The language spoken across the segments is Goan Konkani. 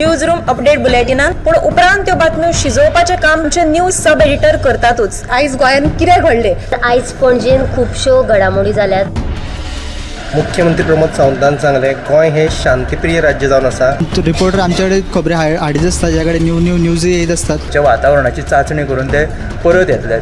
News room update बुलेटिनान. पूण उपरांत त्यो बातम्यो शिजोवपाचें काम आमचे न्यूज सब एडिटर करतातूच. आयज गोंयांत कितें घडलें? आयज पणजेन खुबश्यो घडामोडी जाल्यात. मुख्यमंत्री प्रमोद सावंतान सांगलें, गोंय हें शांतीप्रिय राज्य जावन आसा. रिपोर्टर आमच्याकडे खबरी हाडीत आसता, ज्या कडेन न्यू न्यू न्यूज येत आसतात. च्या वातावरणाची चांचणी करून ते परत येतले.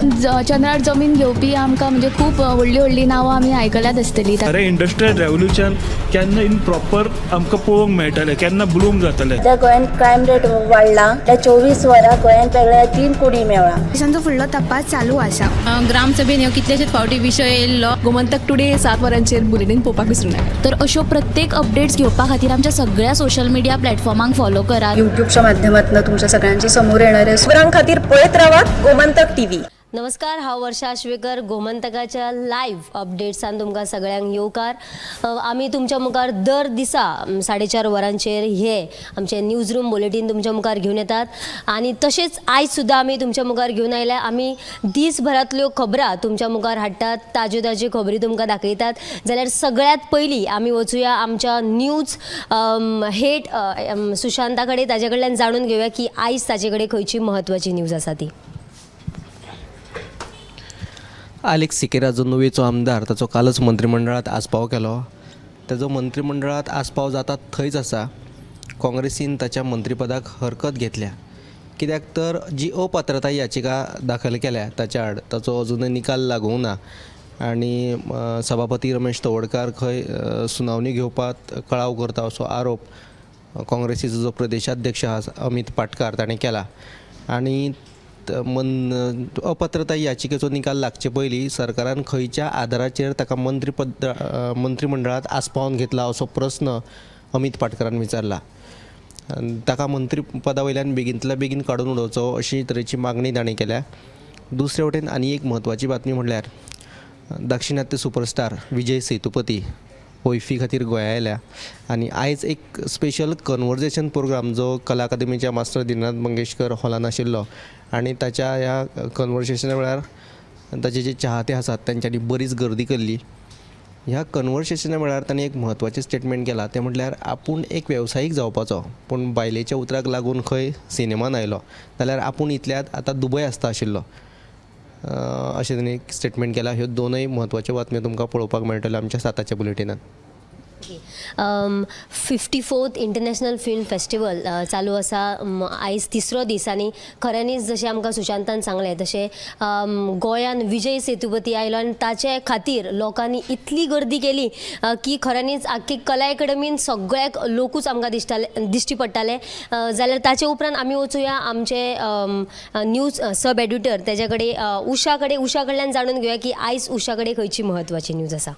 चंद्रार जमीन घेवपी आमकां म्हणजे खूब व्हडलीं व्हडलीं नांवां आमी आयकल्यात आसतलीं. खरें इंडस्ट्रियल रेवोल्युशन केन्ना इन प्रॉपर आमकां पळोवंक मेळटलें, केन्ना ब्लूम जातलें? सध्या गोंयांत क्रायम रेट वाडला. त्या 24 वरां गोंयांत वेगळ्या 3 कुडी मेवळा. पोलिसांचो फुडलो तपास चालू आसा. ग्रामसभेन ह्यो कितलेशेच फावटी विशय येयल्लो. गोमंतक टुडे 7 वरांचेर बुलेटीन पळोवपाक विसरूं नाका. तर अश्यो प्रत्येक अपडेट्स घेवपा खातीर आमच्या सगळ्या सोशल मिडिया प्लॅटफॉर्मांक फॉलो करात. युट्यूबच्या माध्यमातून तुमच्या सगळ्यांच्या समोर येणार आहे. खबरां खातीर पळयत रावात गोमंतक टीव्ही. नमस्कार, हांव वर्षा आश्वेकर. गोमंतकाच्या लायव्ह अपडेट्सान तुमकां सगळ्यांक येवकार. आमी तुमच्या मुखार दर दिसा 4:30 वरांचेर हे आमचे न्यूज रूम बुलेटीन तुमच्या मुखार घेवन येतात आनी तशेंच आयज सुद्दां आमी तुमच्या मुखार घेवन आयल्या. आमी दीसभरांतल्यो खबरां तुमच्या मुखार हाडटात, ताज्यो ताज्यो खबरी तुमकां दाखयतात. जाल्यार सगळ्यांत पयलीं आमी वचुया आमच्या न्यूज हेड सुशांता कडेन, ताजे कडल्यान जाणून घेवया की आयज ताजे कडेन खंयची म्हत्वाची न्यूज आसा ती. आलेक्स सिकेरा जो नुवेचो आमदार, ताचो कालच मंत्रिमंडळांत आस्पाव केलो. ताजो मंत्रिमंडळांत आस्पाव जाता थंयच आसा, काँग्रेसीन ताच्या मंत्रीपदाक हरकत घेतल्या. कित्याक तर जी अपात्रताय याचिका दाखल केल्या ताच्या आड, ताचो अजुनय निकाल लागूंक ना आनी सभापती रमेश तवडकार खंय सुनावणी घेवपाक कळाव करता असो आरोप काँग्रेसीचो जो प्रदेशाध्यक्ष आसा अमीत पाटकार ताणें केला. आनी अपात्रताय याचिकेचो निकाल लागचे पयलीं सरकारान खंयच्या आदाराचेर ताका मंत्रीपद मंत्रिमंडळांत आस्पावन घेतला असो प्रस्न अमीत पाटकारान विचारला. आनी ताका मंत्रीपदा वयल्यान बेगीनतल्या बेगीन काडून उडोवचो अशी तरेची मागणी ताणें केल्या. दुसरे वटेन आनी एक म्हत्वाची बातमी म्हणल्यार दाक्षिणात्य सुपरस्टार विजय सेतुपती वैफी खातीर गोंया आयल्या आनी आयज एक स्पेशल कन्वर्जेशन प्रोग्राम जो कला अकादमीच्या मास्टर दिनानाथ मंगेशकर हॉलान आशिल्लो आनी ताच्या ह्या कन्वर्सेशना वेळार ताचे जे चाहते आसात तांच्यांनी बरीच गर्दी केल्ली. ह्या कन्वर्सेशना वेळार ताणें एक म्हत्वाचें स्टेटमेंट केलां, तें म्हटल्यार आपूण एक वेवसायीक जावपाचो, पूण बायलेच्या उतराक लागून खंय सिनेमान आयलो, जाल्यार आपूण इतल्यांत आतां दुबय आसता आशिल्लो, अशें ताणें एक स्टेटमेंट केलां. ह्यो दोनय म्हत्वाच्यो बातम्यो तुमकां पळोवपाक मेळटल्यो आमच्या 7 बुलेटिनान. 54th international film festival चालू आसा. आयज तिसरो दीस आनी खऱ्यांनीच जशें आमकां सुशांतान सांगलें तशें गोंयान विजय सेतुपती आयलो आनी ताचे खातीर लोकांनी इतली गर्दी केली की खऱ्यांनीच आख्खी कला अकादमीन सगळ्याक लोकूच आमकां दिसताले, दिश्टी पडटाले. जाल्यार ताचे उपरांत आमी वचुया आमचे न्यूज सब एडिटर तेजे कडेन, उषा कडेन. उषा कडल्यान जाणून घेवया की आयज उषा कडेन खंयची म्हत्वाची न्यूज आसा.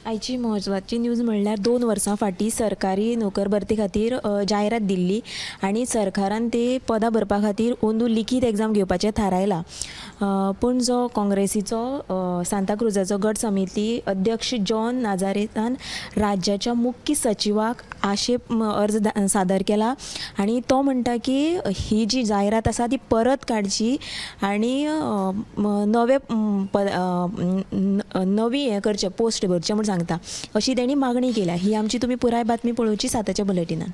आयची म्हत्वाची न्यूज म्हणल्यार 2 वर्सां फाटीं सरकारी नोकर भरती खातीर जायरात दिल्ली आनी सरकारान ती पदां भरपा खातीर अंदू लिखीत एग्जाम घेवपाचें थारायलां. पूण जो काँग्रेसीचो सांताक्रुजाचो गट समिती अध्यक्ष जॉन नाजारेतान राज्याच्या मुख्य सचिवाक आक्षेप अर्ज सादर केला आनी तो म्हणटा की ही जी जायरात आसा ती परत काडची आनी नवे नवी हें करचें, पोस्ट भरचें म्हूण सांगता अशी तेणी मागणी केल्या. ही आमची तुमी पुराय बातमी पळोवची 7 बुलेटिनान.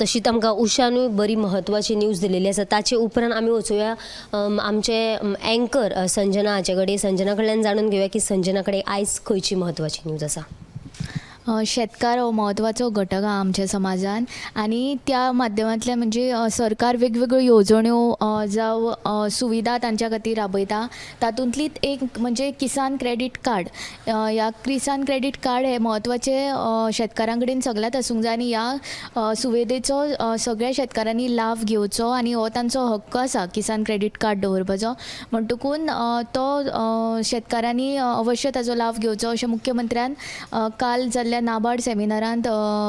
तशीच आमकां उषानूय बरी म्हत्वाची न्यूज दिलेली आसा. ताचे उपरांत आमी वचुया आमचे एंकर संजना हाचे कडेन. संजना कडल्यान जाणून घेवया की संजना कडेन आयज खंयची म्हत्वाची न्यूज आसा. शेतकार हो म्हत्वाचो घटक आहा आमच्या समाजान आनी त्या माध्यमांतल्यान म्हणजे सरकार वेगवेगळ्यो येवजण्यो जावं सुविधा तांच्या खातीर राबयता. तातूंतलीच एक म्हणजे किसान क्रेडीट कार्ड. ह्या किसान क्रेडीट कार्ड हें म्हत्वाचें शेतकारां कडेन सगळ्यांत आसूंक जाय आनी ह्या सुविधेचो सगळ्या शेतकारांनी लाव घेवचो आनी हो तांचो हक्क आसा किसान क्रेडीट कार्ड दवरपाचो. म्हणटकून तो शेतकारांनी अवश्य ताजो लाव घेवचो अशें मुख्यमंत्र्यान काल जाल्ल्या नाबार्ड सेमिनारांत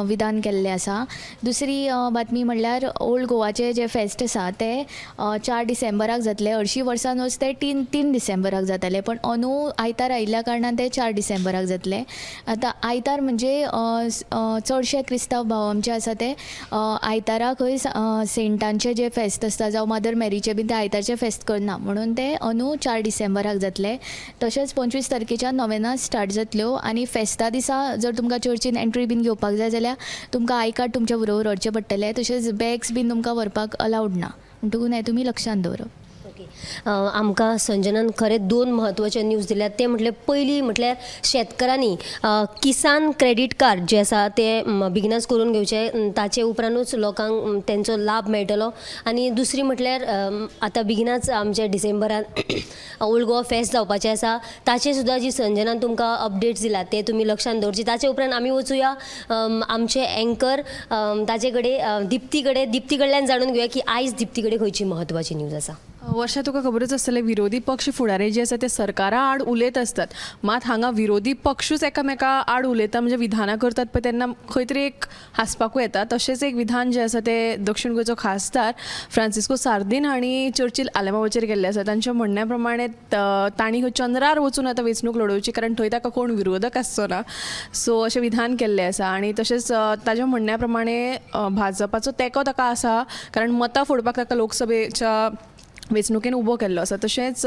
विधान केल्लें आसा. दुसरी बातमी म्हणल्यार ओल्ड गोवाचें जें फेस्त आसा तें 4 डिसेंबराक जातलें. हरशीं वर्सान वर्स तें 3 डिसेंबराक जातालें, पण अंदू आयतार आयिल्ल्या कारणान तें 4 डिसेंबराक जातलें. आतां आयतार म्हणजे चडशे क्रिस्तांव भाव आमचे आसा ते आयतारा खंय सेंटांचें जें फेस्त आसता जावं मदर मॅरीचें बीन तें आयतारचें फेस्त करना, म्हणून तें अंदू 4 डिसेंबराक जातलें. तशेंच 25 तारखेच्यान नोवेनां स्टार्ट जातल्यो आनी फेस्ता दिसा जर तुमकां तुमकां चर्चीन एंट्री बीन घेवपाक जाय जाल्यार तुमकां I card तुमच्या बरोबर व्हरचें पडटलें. तशेंच बॅग्स बीन तुमकां व्हरपाक अलावड ना, म्हणटकून हें तुमी लक्षांत दवरप. ओके, आमकां संजनान खरें दोन म्हत्वाचे न्यूज दिल्यात. ते म्हटल्यार पयली म्हटल्यार शेतकारांनी किसान क्रेडीट कार्ड जे आसा ते बेगिनच करून घेवचे, ताचे उपरांतूच लोकांक तेंचो लाभ मेळटलो. आनी दुसरी म्हटल्यार आतां बेगिनच आमच्या डिसेंबरान ओल्ड गोवा फेस्त जावपाचें आसा, ताचे सुद्दां जी संजनान तुमकां अपडेट्स दिला ते तुमी लक्षांत दवरचे. ताचे उपरांत आमी वचुया आमचे एंकर ताचे कडेन, दिप्ती कडेन. दिप्ती कडल्यान जाणून घेवया की आयज दिप्ती कडेन खंयची म्हत्वाची न्यूज आसा. वर्षा, तुका खबरूच आसतलें विरोधी पक्ष फुडारी जे आसा ते सरकारा आड उलयत आसतात, मात हांगा विरोधी पक्षूच एकामेका आड उलयता, म्हणजे विधानां करतात पळय तेन्ना खंय तरी एक हांसपाकूय येता. तशेंच एक विधान जें आसा तें दक्षीण गोंयचो खासदार फ्रांसिस्को सार्दीन हांणी चर्चील आलेमांवाचेर केल्लें आसा. तांच्या म्हणण्या प्रमाणे तांणी खंय चंद्रार वचून आतां वेंचणूक लडोवची, कारण थंय ताका कोण विरोधक आसचो ना. सो अशें विधान केल्लें आसा. आनी तशेंच ताज्या म्हणण्या प्रमाणे भाजपाचो तेंको ताका आसा, कारण मतां फोडपाक ताका लोकसभेच्या वेंचणुकेन उबो केल्लो आसा. तशेंच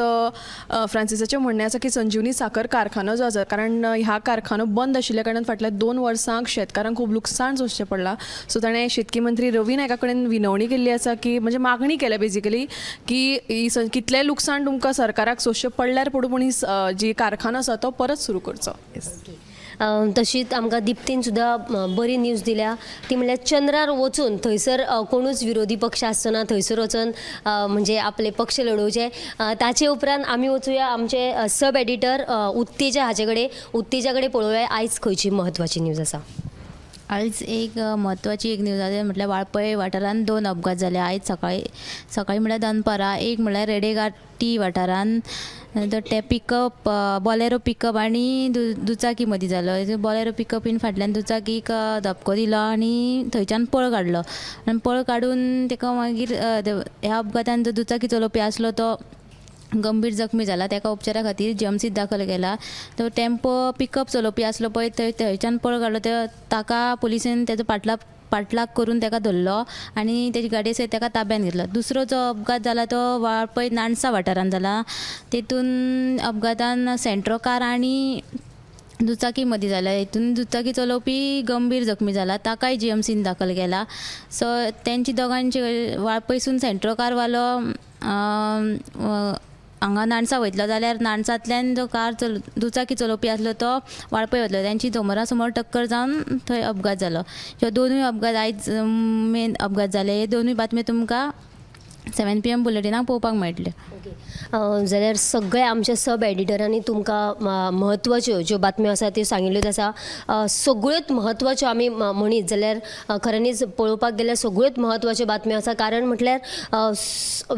फ्रांसिसाचें म्हणणें आसा की संजीवनी साखर कारखानो जो आसा, कारण ह्या कारखानो बंद आशिल्ल्या कारणान फाटल्या 2 वर्सांक शेतकारांक खूब लुकसाण सोंसचें पडलां. सो ताणें शेतकी मंत्री रवी नायका कडेन विनवणी केल्ली आसा की, म्हणजे मागणी केल्या बेजिकली की ही कितलेंय लुकसाण तुमकां सरकाराक सोंसचें पडल्यार पडूं, पूण ही जी कारखानो आसा तो परत सुरू करचो. तशीच आमकां दिप्तीन सुद्दां बरी न्यूज दिल्या, ती म्हणल्यार चंद्रार वचून थंयसर कोणूच विरोधी पक्ष आसचो ना, थंयसर वचून म्हणजे आपले पक्ष लडोवचे. ताचे उपरांत आमी वचुया आमचे सब एडिटर उत्तेजा हाचे कडेन. उत्तेजा कडेन पळोवया आयज खंयची म्हत्वाची न्यूज आसा. आयज एक म्हत्वाची एक न्यूज आसा, म्हटल्यार वाळपय वाठारांत 2 अपघात जाले आयज सकाळी. सकाळी म्हळ्यार दनपारां. एक म्हळ्यार रेडेघाटी वाठारांत तो ते पिकअप बॉलेरो पिकअप आनी दुचाकी मदीं जालो. बॉलेरो पिकअपीन फाटल्यान दुचाकीक धपको दिलो आनी थंयच्यान पळ काडलो. आनी पळ काडून ताका मागीर ह्या अपघातान जो दुचाकी चलोवपी आसलो तो गंभीर जखमी जाला, ताका उपचारा खातीर जीएमसीत दाखल केला. तो टेम्पो पिकअप चलोवपी आसलो पळय थंयच्यान पळ काडलो, ताका पुलिसेन तेजो पाटलाग करून ताका धरलो आनी तेजी गाडये सयत ताका ताब्यान घेतलो. दुसरो जो अपघात जाला तो वाळपय नाणसा वाठारांत जाला. तेतून अपघातान सेंट्रो कार आनी दुचाकी मदीं जाला. हितून दुचाकी चलोवपी गंभीर जखमी जाला, ताकाय जीएमसीन दाखल केला. सो तेंची दोगांची वाळपयसून सेंट्रो कारवालो हांगा नाणसा वयतलो जाल्यार नाणसांतल्यान जो कार दुचाकी चलोवपी आसलो तो वाळपय वतलो, तेंची समोरा समोर टक्कर जावन थंय अपघात जालो. ह्यो दोनूय अपघात आयज मेन अपघात जाले. हे दोनूय बातम्यो तुमकां 7 PM बुलेटिनाक पळोवपाक मेळटले. ओके, जाल्यार सगळे आमच्या सब एडिटरांनी तुमकां म्हत्वाच्यो ज्यो बातम्यो आसा त्यो सांगिल्ल्योच आसा. सगळ्योच म्हत्वाच्यो आमी म्हणीत जाल्यार खऱ्यांनीच पळोवपाक गेल्यार सगळ्योच म्हत्वाच्यो बातम्यो आसा, कारण म्हटल्यार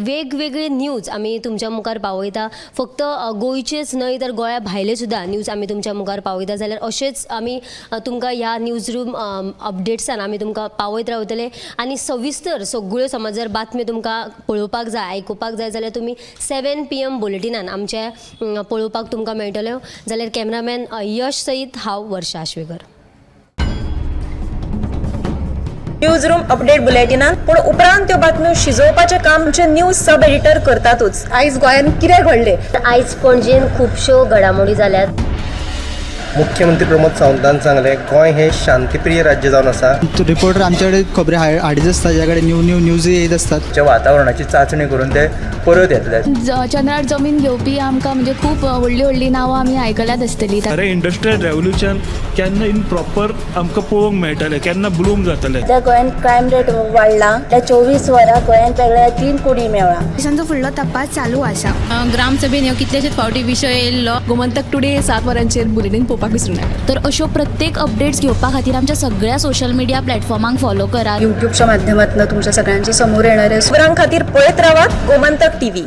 वेगवेगळी न्यूज आमी तुमच्या मुखार पावयता. फक्त गोंयचेच न्हय तर गोंया भायले सुद्दां न्यूज आमी तुमच्या मुखार पावयता. जाल्यार अशेंच आमी तुमकां ह्या न्यूज रूम अपडेट्सान आमी तुमकां पावयत रावतले. आनी सविस्तर सगळ्यो समज जर बातम्यो तुमकां पळोवपाक जाय, आयकुपाक जाय जाल्यार तुमी 7 PM बुलेटिनान आमच्या पळोवपाक तुमकां मेळटल्यो. जाल्यार कॅमेरामॅन यश सयत हांव वर्षा आश्वेकर. न्यूज रूम अपडेट बुलेटिनान पूण उपरांत त्यो बातम्यो शिजोवपाचें काम आमचे न्यूज सब एडिटर करतातूच. आयज गोंयांत कितें घडलें, आयज पणजेन खुबश्यो घडामोडी जाल्यात. मुख्यमंत्री प्रमोद सावंतान सांगलें, गोंय हें शांतीप्रिय राज्य जावन आसा. रिपोर्टर आमच्याकडे खबरी हाडीत आसता, ज्या कडेन न्यू न्यू न्यूज येत आसतात. वातावरणाची चांचणी करून ते परत येतले. चंद्रार जमीन घेवपी आमकां म्हणजे खूब व्हडली व्हडली नांवां आमी आयकल्यात आसतली. खरें इंडस्ट्रियल रेवोल्युशन केन्ना इन प्रॉपर आमकां पळोवंक मेळटलें, केन्ना ब्लूम जातलें. सध्या गोंयांत क्रायम रेट वाडला. त्या 24 वरां गोंयांत वेगळ्या 3 कुडी मेळ्ळा. पोलिसांचो फुडलो तपास चालू आसा. ग्रामसभेन ह्यो कितलेशेच फावटी विशय येयल्लो. गोमंतक टुडे 7 वरांचेर बुलेटीन पळोवपाक विसरूं नाका. तर अश्यो प्रत्येक अपडेट्स घेवपा खातीर आमच्या सगळ्या सोशल मिडिया प्लॅटफॉर्मांक फॉलो करात. युट्यूबच्या माध्यमातून तुमच्या सगळ्यांच्या समोर येणारे खबरां खातीर पळयत रावात गोमंतक टीव्ही.